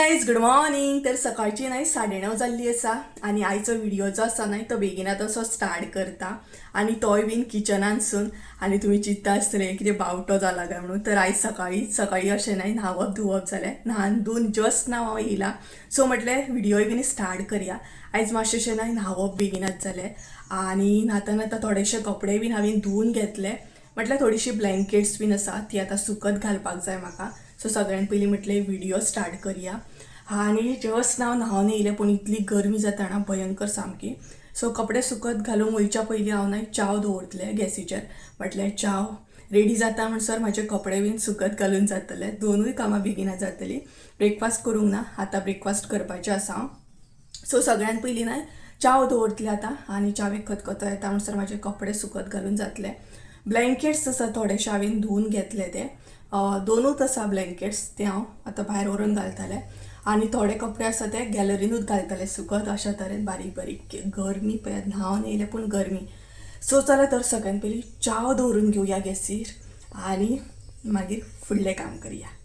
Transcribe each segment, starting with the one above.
Guys, good morning. तर सकाळची न्हय 9:30 जाल्ली आसा आनी आयचो व्हिडिओ जो आसा न्हय तो बेगीनात असो स्टार्ट करता आनी तोय बीन किचनानसून. आनी तुमी चिंत्ता आसतले कितें बावटो जाला काय म्हणून. तर आयज सकाळी सकाळी अशें न्हय न्हांवप धुवप जालें, न्हावन धुवन जस्ट नाव हांव येयलां. सो म्हटलें व्हिडियोय बीन स्टार्ट करया. आयज मातशें न्हय न्हांवप बेगीनात जालें आनी न्हाता न्हाता थोडेशे कपडे बीन हांवें धुवन घेतले. म्हटल्यार थोडीशी ब्लँकेट्स बीन आसा ती आतां सुकत घालपाक जाय म्हाका. सो सगळ्यान पयलीं म्हटलें व्हिडिओ स्टार्ट करया. आनी जस्ट नाव न्हांवन येयलें, पूण इतली गरमी जाता ना भयंकर सामकी. सो कपडे सुकत घालूंक वयच्या पयलीं हांव न्हय च्याव दवरतलें गॅसीचेर. म्हटल्यार च्याव रेडी जाता म्हणसर म्हाजे कपडे बीन सुकत घालून जातले, दोनूय कामां बेगिनात जातलीं. ब्रेकफास्ट करूंक ना, आतां ब्रेकफास्ट करपाचें आसा हांव. सो सगळ्यान पयलीं न्हय च्याव दवरतलें आतां आनी च्यावेक खतखतो येता म्हणसर म्हाजे कपडे सुकत घालून जातले. ब्लँकेट्स आसा थोडेशे हांवें धुवन घेतले, ते दोनूच आसा ब्लँकेट्स, ते हांव आतां भायर व्हरून घालतलें. आनी थोडे कपडे आसा ते गॅलरीनूच घालतले सुकत. अशा तरेन बारीक बारीक गरमी पळयात, न्हांवन येयलें पूण गरमी. सो चला तर सगळ्यान पयलीं च्याव दवरून घेवया गॅसीर आनी मागीर फुडलें काम करया.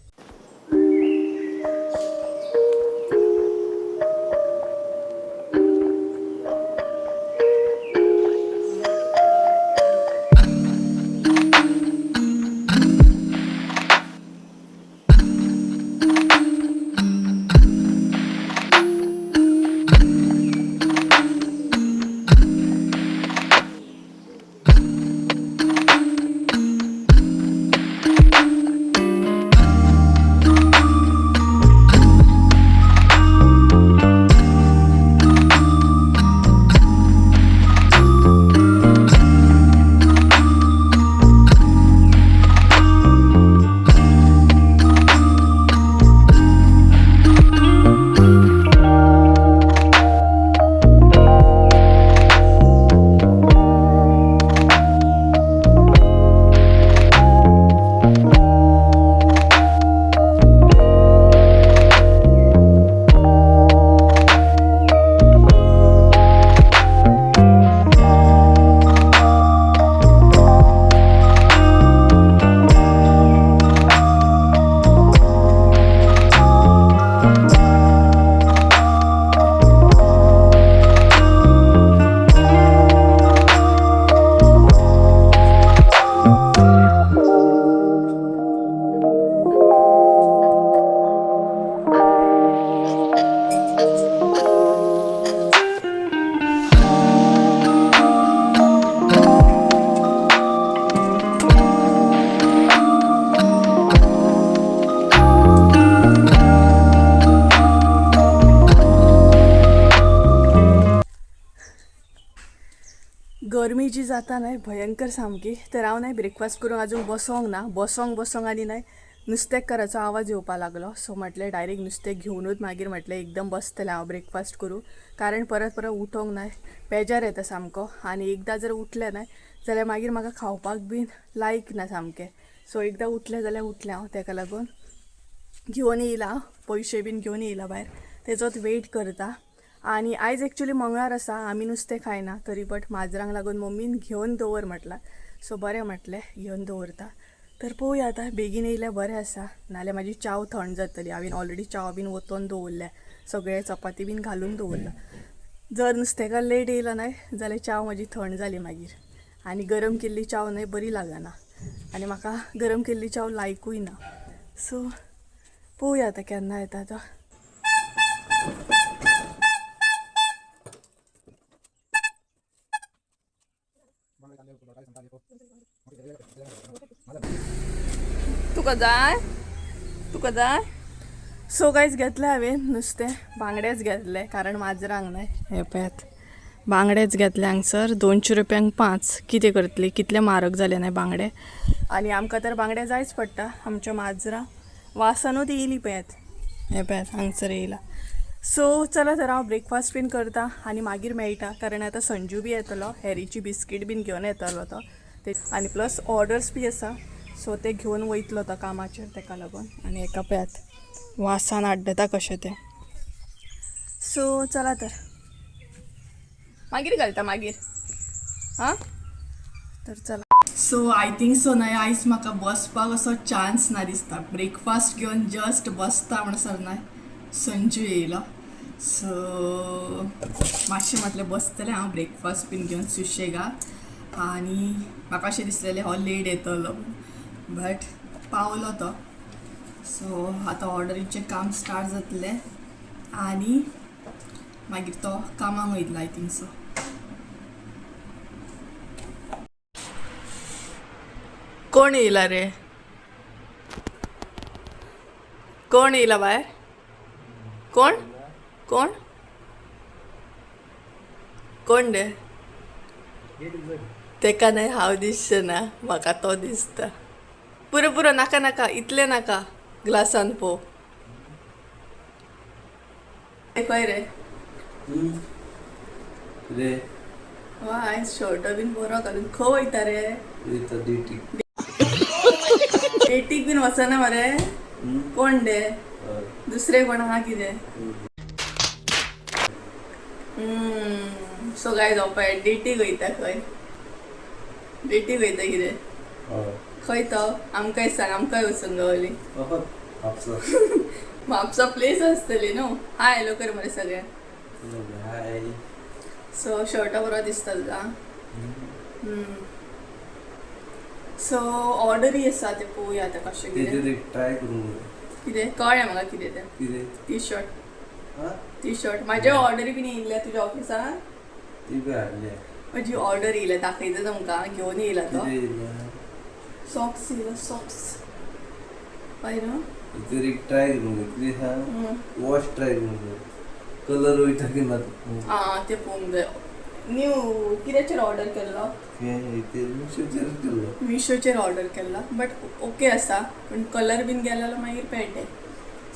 गरमी जी जाता न्हय भयंकर सामकी. तर हांव न्हय ब्रेकफास्ट करूंक अजून बसोंक ना, बसोंक बसोंक आनी न्हय नुस्तेकाराचो आवाज येवपा लागलो. सो म्हटलें डायरेक्ट नुस्तें घेवनूच मागीर म्हटलें एकदम बसतलें हांव ब्रेकफास्ट करूं, कारण परत परत उठोंक न्हय बेजार येता सामको. आनी एकदां जर उठलें न्हय जाल्यार मागीर म्हाका खावपाक बीन लायक ना सामकें. सो एकदां उठलें जाल्यार उठलें हांव, तेका लागून घेवन येयला पयशे बीन घेवन येयला भायर, तेजोच वेट करता. आनी आयज एक्चुली मंगळार आसा, आमी नुस्तें खायना तरी बट माजरांक लागून मम्मीन घेवन दवर म्हटलां. सो बरें म्हटलें घेवन दवरता. तर पळोवया आतां बेगीन येयल्यार बरें आसा, नाल्यार म्हाजी च्याव थंड जातली. हांवें ऑलरेडी च्याव बीन ओतोन दवरल्या, सगळें चपाती बीन घालून दवरलां. जर नुस्तेकार लेट येयलो न्हय जाल्यार च्याव म्हाजी थंड जाली मागीर, आनी गरम केल्ली च्याव न्हय बरी लागना, आनी म्हाका गरम केल्ली च्याव लायकूय ना. सो पळोवया आतां केन्ना येता तो. तुका जाय, तुका जाय. सो गायज घेतलें हांवें नुस्तें, बांगडेच घेतले कारण माजरांक न्हय. हे पळयात बांगडेच घेतले हांगसर 200 रुपयांक 5. कितें करतली, कितले म्हारग जाले न्हय बांगडे. आनी आमकां तर बांगडे जायच पडटा, आमच्या माजरां वासनूच येयली पळयात. हे पळयात हांगसर येयला. सो चला तर हांव ब्रेकफास्ट बीन करता आनी मागीर मेळटा, कारण आतां संजू बी येतलो, हॅरीची बिस्कीट बीन घेवन येतलो तो, आनी प्लस ऑर्डर्स बी आसा, सो ते घेवन वयतलो तो कामाचेर, तेका लागून. आनी एका पळयात वासान आड्डता कशें तें. सो चला तर मागीर घालता मागीर, हां तर चला. सो I think so न्हय आयज म्हाका बसपाक असो चान्स ना दिसता. ब्रेकफास्ट घेवन जस्ट बसता म्हणसर न्हय संजू येयलो. सो मातशें म्हटलें बसतलें हांव ब्रेकफास्ट बीन घेवन सुशेगाद. आनी म्हाका अशें दिसलेलें हो लेट येतलो, बट पावलो तो. सो आतां ऑर्डरीचें काम स्टार्ट जातलें आनी मागीर तो कामाक वयतलो I think so. कोण येयला रे? कोण येयला भायर? कोण कोण कोण रे? तेका न्हय हांव दिसचें ना, म्हाका तो दिसता. पुरो पुरो, नाका नाका, इतलें नाका. ग्लासान पो खंय रे? रे. वा, आयज शर्ट बीन बरो घालून खंय वयता रे? ड्युटी. डेटीक बीन वचना मरे? कोण डे? दुसरे कोण आहा कितें? सो गायज, हांव पळय डेटीक वयता. खंय डेटीक वयता कितें? खंय तो आमकांय सांग, आमकांय वचूंक गावली. म्हापसा प्लेस आसतली न्हू. हाय हॅलो कर मरे सगळ्यांक. हाय. सो शर्ट बरो दिसता तुका. सो ऑर्डरी आसा ते पळोवया आतां कशें कितें. ट्राय करूंक. कितें कळ्ळें म्हाका कितें तें. कितें? T shirt. टी शर्ट म्हाजे ऑर्डरी बीन येयल्ल्या तुज्या ऑफिसान. ती बी हाडल्या. म्हजी ऑर्डर येयल्या, दाखयता तुमकां, घेवन येयला तो. कितें? सॉक्स येयला, सॉक्स हय न्हू. तरी ट्राय करूंक कितें सांग, वॉश ट्राय करूंक, कलर वयता की ना. आं, ते पळोवंक जाय. न्यू कित्याचेर ऑर्डर केल्लो? मिशोचेर केल्लो. मिशोचेर ऑर्डर केल्लो, बट ओके आसा, पूण कलर बीन गेलो जाल्यार मागीर पेड्डे.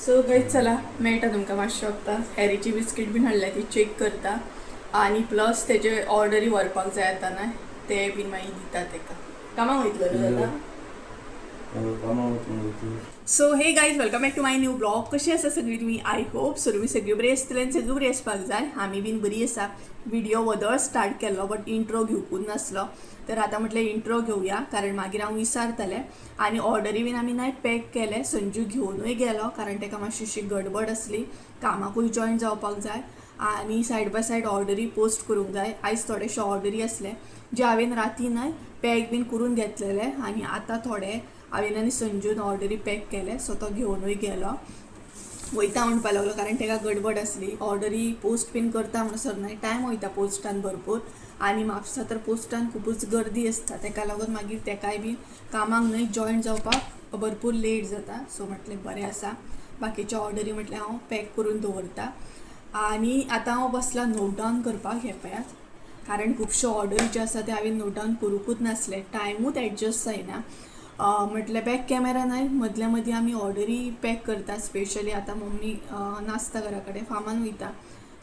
सो गायज, चला मेळटा तुमकां मातशें वखदां. हॅरीची बिस्कीट बीन हाडल्या, ती चॅक करता आनी प्लस तेजे ऑर्डरी व्हरपाक जाय आतां न्हय, ते बीन मागीर दिता तेका. कामाक वयतलो रे आतां? कामाक वचूंक वयता. So hey guys, welcome back to my new vlog. कशी आसा सगळी तुमी? I hope so तुमी सगळी बरी आसतली आनी सगळी बरी आसपाक जाय. आमी बीन बरी आसा. व्हिडिओ वदळ स्टार्ट केल्लो, बट इंट्रो घेवकूच नासलो, तर आतां म्हटलें इंट्रो घेवया, कारण मागीर हांव विसारतलें. आनी ऑर्डरी बीन आमी न्हय पॅक केले, संजू घेवनूय गेलो, कारण ताका मातशी अशी गडबड आसली, कामाकूय जॉयन जावपाक जाय आनी सायड बाय सायड ऑर्डरी पोस्ट करूंक जाय. आयज थोडेशे ऑर्डरी आसले जे हांवें राती न्हय पॅक बीन करून घेतलेले आनी आतां थोडे हांवें आनी संजून ऑर्डरी पॅक केले. सो तो घेवनूय गेलो, वयता म्हणपा लागलो, कारण ताका गडबड आसली. ऑर्डरी पोस्ट बीन करता म्हणसर न्हय टायम वयता पोस्टान भरपूर आनी म्हापसा तर पोस्टान खुबूच गर्दी आसता. ताका लागून मागीर तेकाय बीन कामाक न्हय जॉयन जावपाक भरपूर लेट जाता. सो म्हटलें बरें आसा, बाकीच्यो ऑर्डरी म्हटलें हांव पॅक करून दवरता. आनी आतां हांव बसलां नोट डावन करपाक. हें पळयात, कारण खुबश्यो ऑर्डरी ज्यो आसा त्यो हांवें नोट डावन करूंकूच नासलें, टायमूच एडजस्ट जायना. म्हटलें बॅक कॅमेरा न्हय मदल्या मदीं आमी ऑर्डरी पॅक करता. स्पेशली आतां मम्मी नासता घरा कडेन, फामान वयता.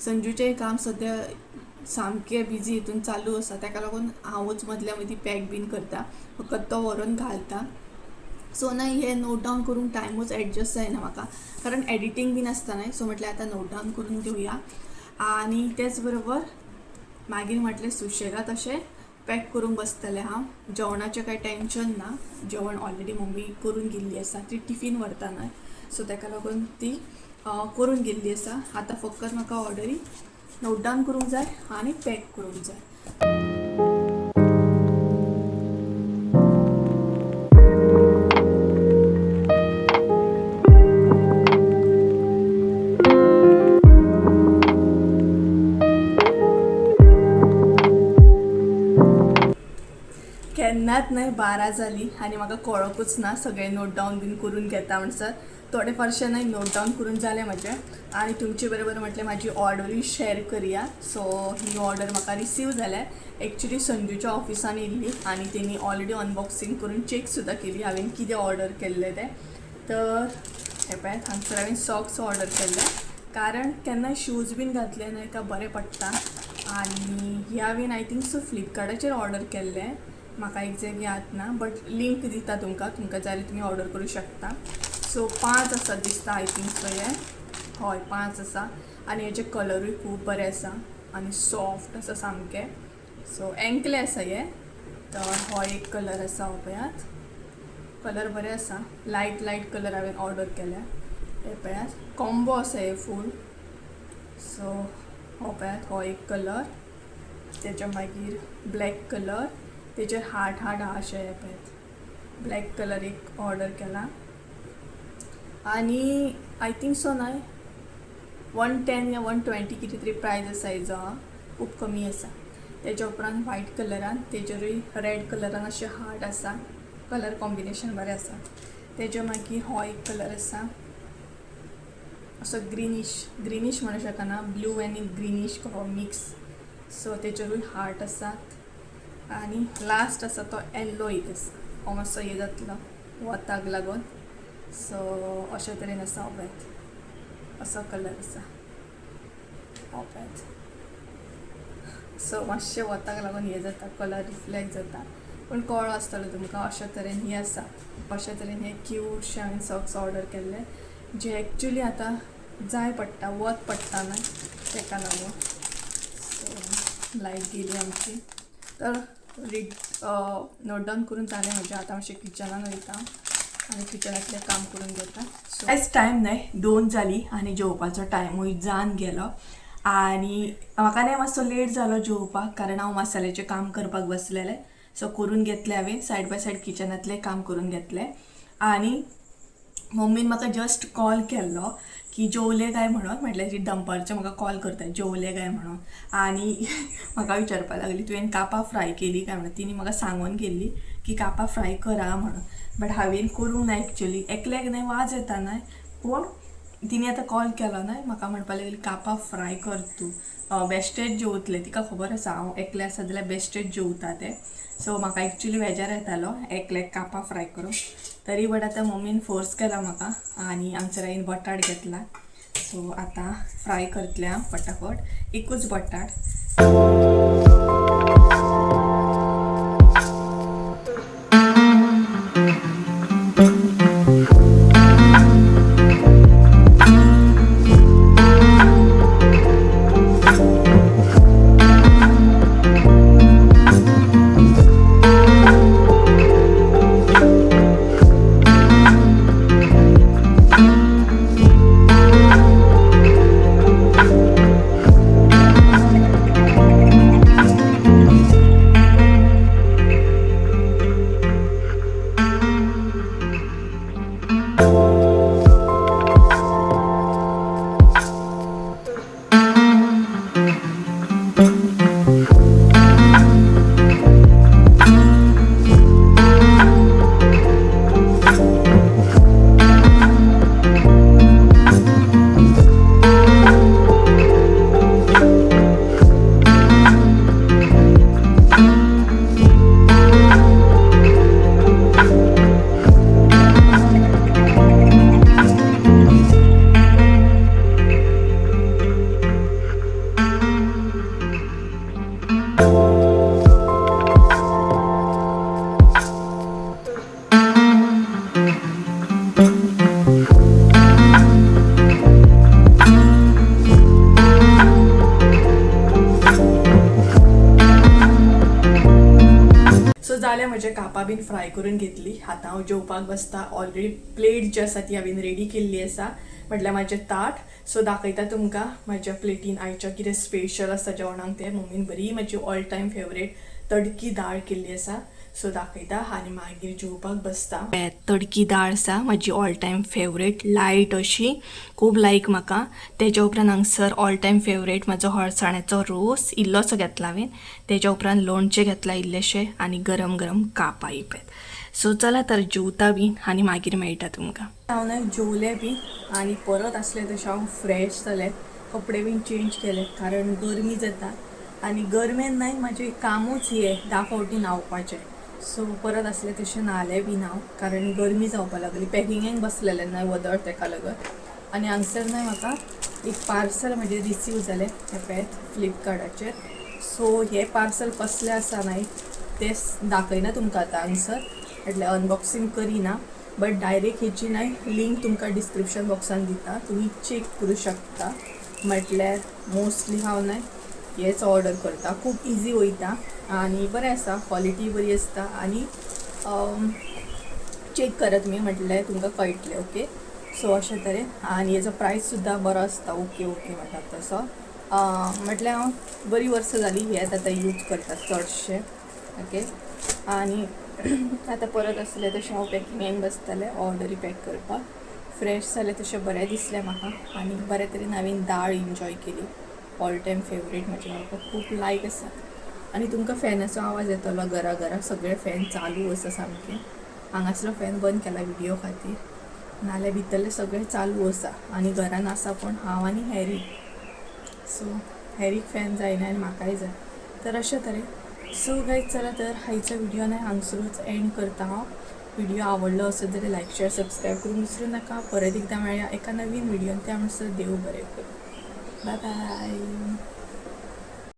संजूचें काम सद्या सामकें बिजी हितून चालू आसा, ताका लागून हांवूच मदल्या मदीं पॅक बीन करता, फकत तो व्हरोन घालता. सो न्हय हें नोट डावन करूंक टायमूच एडजस्ट जायना म्हाका, कारण एडिटींग बीन आसता न्हय. सो म्हटलें आतां नोट डावन करून घेवया आनी तेच बरोबर मागीर म्हटलें सुशेगाद अशें पॅक करूंक बसतलें हांव. जेवणाचें कांय टेंशन ना, जेवण ऑलरेडी मम्मी करून गेल्ली आसा. ती टिफीन व्हरता न्हय, सो ताका लागून ती करून गेल्ली आसा. आतां फकत म्हाका ऑर्डरी नोट डावन करूंक जाय आनी पॅक करूंक जाय. केन्नाच न्हय 12 जाली आनी म्हाका कळकूच ना. सगळें नोट डावन बीन करून घेता म्हणसर थोडे फारशें न्हय नोट डावन करून जालें म्हाजें आनी तुमचे बरोबर म्हटलें म्हाजी ऑर्डरूय शॅर करया. सो ही ऑर्डर म्हाका रिसीव जाल्या. एक्चुली संजूच्या ऑफिसान येयल्ली आनी तेणी ऑलरेडी अनबॉक्सिंग करून चॅक सुद्दां केली हांवें कितें ऑर्डर केल्लें तें. तर हें पळयात, हांगसर हांवें सॉक्स ऑर्डर केल्ले, कारण केन्नाय शूज बीन घातले न्हय काय बरें पडटा. आनी हे हांवें I think so फ्लिपकार्टाचेर ऑर्डर केल्लें, म्हाका एग्जॅक्ट याद ना, बट लिंक दिता तुमकां, तुमकां जाय जाल्यार तुमी ऑर्डर करूं शकता. सो 5 आसा दिसता I think so हे. हय, 5 आसा आनी हेजे कलरूय खूब बरे आसा आनी सॉफ्ट आसा सामके. सो एंकले आसा हे. तर हो एक कलर आसा, हो पळयात, कलर बरे आसा. लायट लायट कलर हांवें ऑर्डर केल्या. हे पळयात कॉम्बो आसा हे फूल. सो हो पळयात हो एक कलर, तेच्या मागीर ब्लॅक कलर, तेचेर हार्ट हार्ट आहा अशें. हे पळयात ब्लॅक कलर एक ऑर्डर केला आनी I think so न्हय 110 या 120 कितें तरी प्रायज आसा हेजो, आहा खूब कमी आसा. तेच्या उपरांत व्हायट कलरान तेजेरूय रेड कलरान अशें हार्ट आसा, कलर कॉम्बिनेशन बरें आसा. तेच्या मागीर हो एक कलर आसा असो ग्रिनीश, ग्रिनीश म्हणू शकना, ब्लू आनी ग्रिनीश हो मिक्स. सो तेचेरूय हार्ट आसात. आनी लास्ट आसा तो येल्लो एक आसा, हो मातसो हे जातलो वताक लागून. सो अशे तरेन आसा. हो पळयात असो कलर आसा, हो पळयात. सो मातशें वताक लागून हें जाता, कलर रिफ्लेक्ट जाता, पूण कळ्ळो आसतलो तुमकां. अशे तरेन ही आसा. अशे तरेन हे क्यूटशे हांवें सॉक्स ऑर्डर केल्ले, जे एक्चुली आतां जाय पडटा, वत पडटा न्हय तेका लागून. सो लायट गेली आमची, तर रीड नोट डावन करून जालें म्हजें. आतां मातशें किचनान वयता आनी किचनांतलें काम करून घेता. सो आयज टायम न्हय 2 जाली आनी जेवपाचो टायमूय जावन गेलो. आनी म्हाका न्हय मातसो लेट जालो जेवपाक, कारण हांव मसाल्याचें काम करपाक बसलेलें. सो करून घेतलें हांवें, सायड बाय सायड किचनांतलें काम करून घेतलें. आनी मम्मीन म्हाका जस्ट कॉल केल्लो की जेवले काय म्हणून, म्हटल्यार ती दनपारचें म्हाका कॉल करता जेवले काय म्हणून. आनी म्हाका विचारपाक लागली तुवें कापां फ्राय केली काय म्हणून. तिणी म्हाका सांगून गेल्ली की कापां फ्राय करा म्हणून, बट हांवें करूंक ना एक्चुली, एकल्याक न्हय वाज येता न्हय. पूण तिणी आतां कॉल केलो न्हय, म्हाका म्हणपाक लागली कापां फ्राय कर तूं, बेश्टेच जेवतलें. तिका खबर आसा हांव एकलें आसा जाल्यार बेश्टेच जेवता तें. सो म्हाका एक्चुली वेजार येतालो एकल्याक कापां फ्राय करूंक, तरी बट आतां मम्मीन फोर्स केला म्हाका आनी हांगसर हांवें बटाट घेतला. सो आतां फ्राय करतलें हांव फटाफट, एकूच बटाट. सो जालें म्हजें कापां बीन फ्राय करून घेतली. आतां हांव जेवपाक बसता. ऑलरेडी प्लेट जी आसा ती हांवें रेडी केल्ली आसा, म्हटल्यार म्हाजें ताट. सो दाखयता तुमकां म्हाज्या प्लेटीन आयच्या कितें स्पेशल आसा जेवणाक तें. मम्मीन बरी म्हजी ऑल टायम फेवरेट तडकी दाळ केल्ली आसा, सो दाखयता आनी मागीर जेवपाक बसता. तडकी दाळ आसा म्हजी ऑल टायम फेवरेट, लायट अशी खूब लायक म्हाका. तेच्या उपरांत हांगसर ऑल टायम फेवरेट म्हाजो हळसाण्याचो रोस इल्लोसो घेतला हांवें, तेच्या उपरांत लोणचें घेतलां इल्लेशें आनी गरम गरम कापां इपेत. सो चला तर जेवता बीन आनी मागीर मेळटा तुमकां. हांव न्हय जेवलें बीन आनी परत आसलें तशें हांव फ्रेश जालें, कपडे बीन चेंज केले, कारण गरमी जाता आनी गरमेन न्हय म्हाजें कामूच हें 10 फावटी न्हांवपाचें. सो परत आसलें तशें न्हालें बीन हांव, कारण गरमी जावपाक लागली, पॅकिंगेक बसलेलें न्हय वदळ तेका लागून. आनी हांगसर न्हय म्हाका एक पार्सल म्हजें रिसीव जालें हें पळयात फ्लिपकार्टाचेर. सो हें पार्सल कसलें आसा न्हय तें दाखयना तुमकां आतां हांगसर, म्हटल्यार अनबॉक्सिंग करिना, बट डायरेक्ट हेची न्हय लिंक तुमकां डिस्क्रिप्शन बॉक्सान दिता, तुमी चॅक करूं शकता. म्हटल्यार मोस्टली हांव न्हय हेच ऑर्डर करता, खूब इजी वयता आनी बरें आसा, क्वॉलिटी बरी आसता. आनी चॅक करात तुमी, म्हटल्यार तुमकां कळटलें. ओके. सो अशें तरेन. आनी हेजो प्रायस सुद्दां बरो आसता, ओके ओके म्हणटात तसो. म्हटल्यार हांव बरीं वर्सां जालीं हेच आतां यूज करता चडशे. ओके, आनी आतां परत आसलें तशें हांव पॅकिंगेक बसतलें, ऑर्डरी पॅक करपाक. फ्रेश जालें तशें बरें दिसलें म्हाका आनी बरे तरेन हांवें दाळ इन्जॉय केली. ऑल टायम फेवरेट म्हजें, म्हाका खूब लायक आसा. आनी तुमकां फॅनाचो आवाज येतलो, घरा घरा सगळे फॅन चालू आसा सामके. हांगासरो फॅन बंद केला व्हिडिओ खातीर, नाल्यार भितरले सगळे चालू आसा. आनी घरान आसा पूण हांव आनी हॅरी, सो हॅरीक फॅन जायना आनी म्हाकाय जाय. तर अशें तरेन. सो गायज चला तर आयचो व्हिडिओ न्हय हांगसरूच एंड करता हांव. व्हिडिओ आवडलो आसत जाल्यार लायक शेअर सबस्क्रायब करूंक विसरूं नाका. परत एकदां मेळया एका नवीन व्हिडियोन, त्या म्हणसर देव बरें करूं. Bye bye.